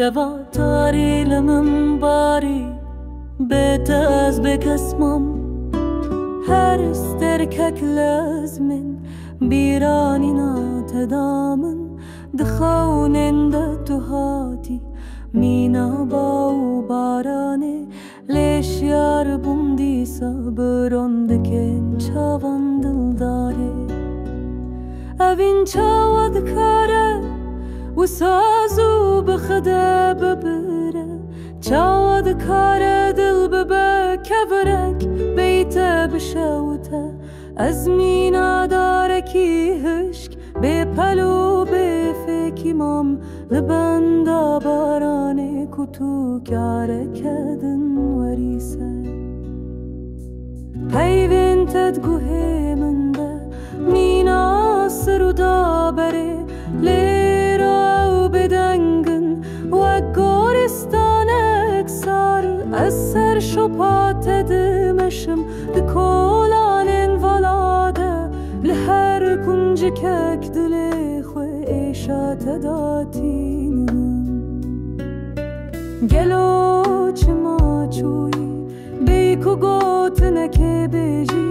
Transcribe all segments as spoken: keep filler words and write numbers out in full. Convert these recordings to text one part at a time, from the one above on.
Eva tarî li min barî, bê te ez bê kes mam. Her sterkek lez min, bîranîna te da min. Di xewnên de tu hatî, mîna baw û baranê. Lê şiyar bûm dîsa, bi rondikên çavan dildarê. Evîn çawa dikare wisa zû bixide bibire? Çawa dikare dil bibe kevirek, bey te bişewite? Ez mîna darekî hişk, bê pel û bê fêkî mam, li benda baranê ku tu kareke din werî ser. Peyvên te di guhê min de, mîna sir û daberê, lêra ew bêdeng in, wek goristanek sar. Ez ser şopa te dimeşim, di kolanên vala de, li her kuncikek dilê xwe êşa te datînim. Gelo çima çûyî, bêyî ku gotinekê bêjî,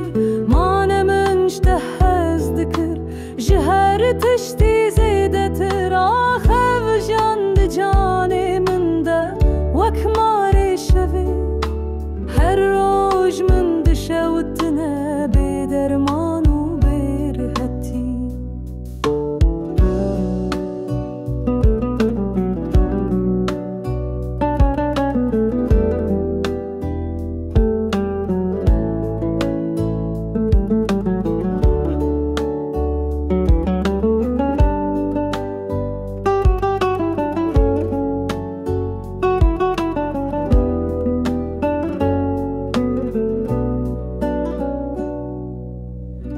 mane min ji te hez dikir, ji her tiştî zêdetir. Ax ev jiyan di canê min de wek marê şevê, her roj min dişewitine bê derman û bê rihetî.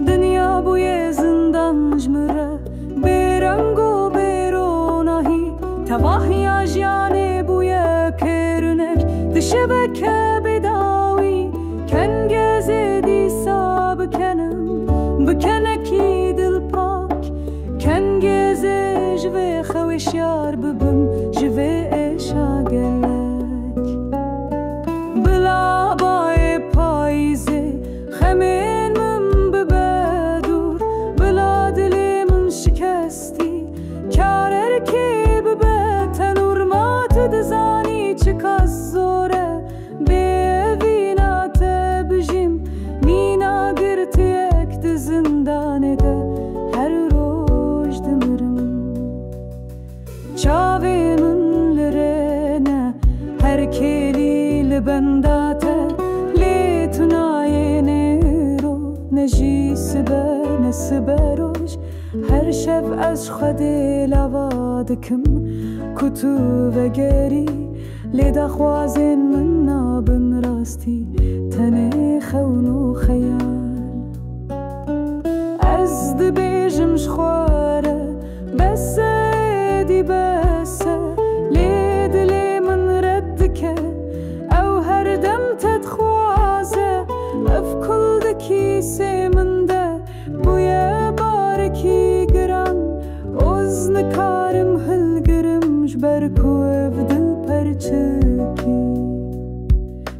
Dinya bûye zindan ji min re, bêreng û bêronahî. Tevahiya jiyanê bûye kêrinek, dişeveke bêdawî. Kengezê dîsa bikenim, bi kenekî dilpak. Kengezê ji vê xewê şiyar bibim, ji vê êşa gelek. Bila bayê payîzê xemên min bibe dûr, bila dilê min şikestî, kar erkê bibe tenûr. Ma tu dizanî çiqas zor e bê evîna te bijîm, mîna girtiyek di zindanê de her roj dimirim. Çavê min li rê ne, her kêlî li benda te, lê tu nayê nêro, ne jî sibe, ne sibe roj. Her şev ez ji Xwedê lava dikim, ku tu vegerî, lê daxwazên min nabin rastî, tenê xewn û xeyal. Ez dibêjim ji xwe re, bes e, êdî bes e, lê dilê min red dike. Ew her dem te dixwaze, ev kul di kîsê min de bûye barekî giran. Oz nikarim hilgirim, ji ber ku ev dil perçikî.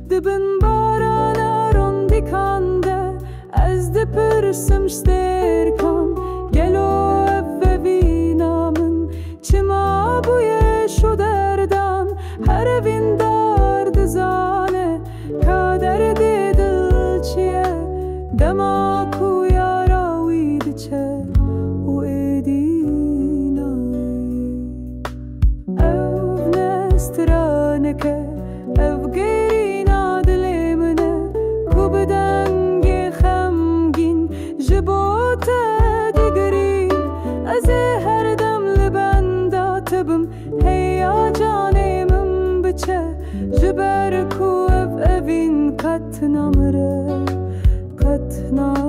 Di bin barana rondîkan de ez dipirsim ji stêrkan, gelo ev vevîna min çima bûye şû derdan? Her evîndar dizane ka derdê dil çi ye, dema ku yara wî diçe û êdî nayê. Ev ne straneke, ev gerîna dilê min e, ku bi dengê xemgîn ji bo te digirî. Ez ê her dem li benda te bim, heya canê min biçe, ji ber ku ev evîn qet namire, qet namire.